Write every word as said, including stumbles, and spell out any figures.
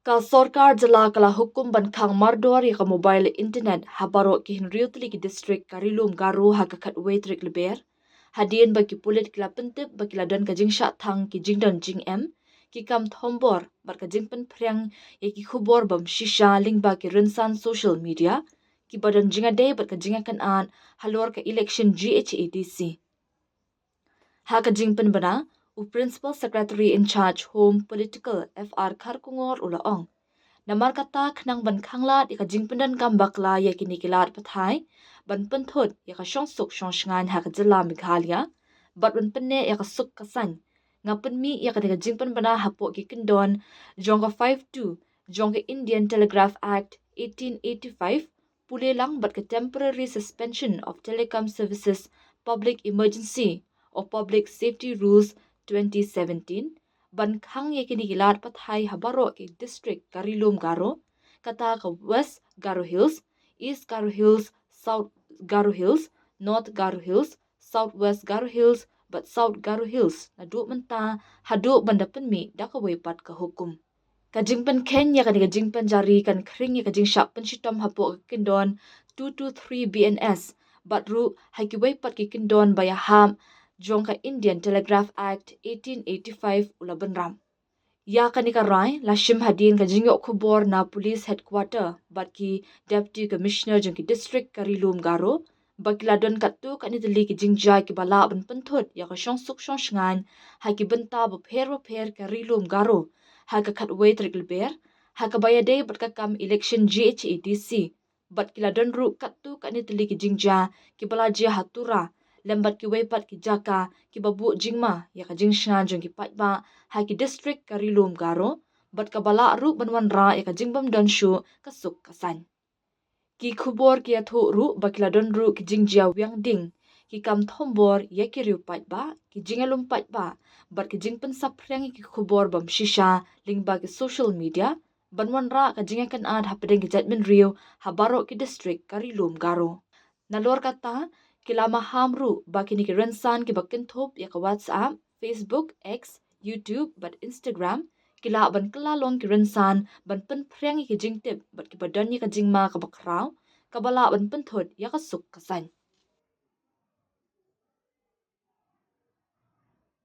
Ka sorkar jylla ka la hukum ban khang mardor ïa ka mobile internet ha baroh ki hynriew tylli ki district ka Ri-lum Garo ha ka khatwei tarik Lber, hadien ba ki pulit ki la pyntip ba ki la don ka jingshah thang ki jingdon jingem, ki kam thombor bad ka jingpynphriang ïa ki khubor bym shisha lyngba ki rynsan social media kiba don jingïadei bad ka jingïakynad halor ka election G H A D C. Ha ka jingpynbna, u Principal Secretary in Charge Home Political F R Kharkongor u la ong, namar kata, khnang ban khanglad ïa ka jingpyndonkam bakla ïa kine ki lad pathai ban pynthut ïa ka shongsuk shongshngaiñ ha ka jylla Meghalaya bad ban pynneh ïa ka suk ka saiñ, nga pynmih ïa kane ka jingpynbna hapoh ki kyndon jong ka five two jong ka Indian Telegraph Act eighteen eighty-five, pule lang bad ka Temporary Suspension of Telecom Services Public Emergency or Public Safety Rules twenty seventeen, ban khang ïa kine ki lad pathai ha baroh ki district ka Ri-lum Garo, kata ka West Garo Hills, East Garo Hills, South Garo Hills, North Garo Hills, South West Garo Hills bad South Garo Hills naduh mynta haduh ban da pynmih da kawei pat ka hukum. Ka jingpynkheiñ ïa kane ka jingpynjari kan khring ïa ka jingshah pynshitom hapoh ka kyndon two two three B N S bad ruh ha kiwei pat ki kyndon ba ïahap jong ka Indian Telegraph Act eighteen eighty-five u la bynrap. Ïa kane ka rai la shim hadien ka jingïoh khubor na Police Headquarter bad ki Deputy Commissioner jong ki district ka Ri-lum Garo ba ki la don katto katne tylli ki jingjia kiba lah ban pynthut ïa ka shongsuk shongshngaiñ ha ki bynta bapher bapher ka Ri-lum Garo ha ka khatwei tarik Lber, ha kaba ïadei bad ka kam election G H A D C, bad ki la don ruh katto katne tylli ki jingjia kiba la jia ha Tura lem bad kiwei pat ki jaka kiba buh jingma ïa ka jingshngaiñ jong ki paidbah ha ki district ka Ri-lum Garo, bad kaba lah ruh ban wanrah ïa ka jingbymdon shuh ka suk ka saiñ. Ki khubor ki ïathuh ruh ba ki la don ruh ki jingjia wiang ding, ki kam thombor ïa ki riew paidbah, ki jingïalum paidbah bad ki jingpynsaphriang ïa ki khubor bym shisha lyngba ki social media ban wanrah ka jingïakynad hapdeng ki jaitbynriew ha baroh ki district ka Ri-lum Garo. Nalor kata, ki la maham ruh ba kine ki rynsan kiba kynthup ïa ka WhatsApp, Facebook, X, YouTube bad Instagram ki lah ban kylla long ki rynsan ban pynphriang ïa ki jingtip bad kiba don ïa ka jingma kaba khraw kaba lah ban pynthut ïa ka suk ka saiñ.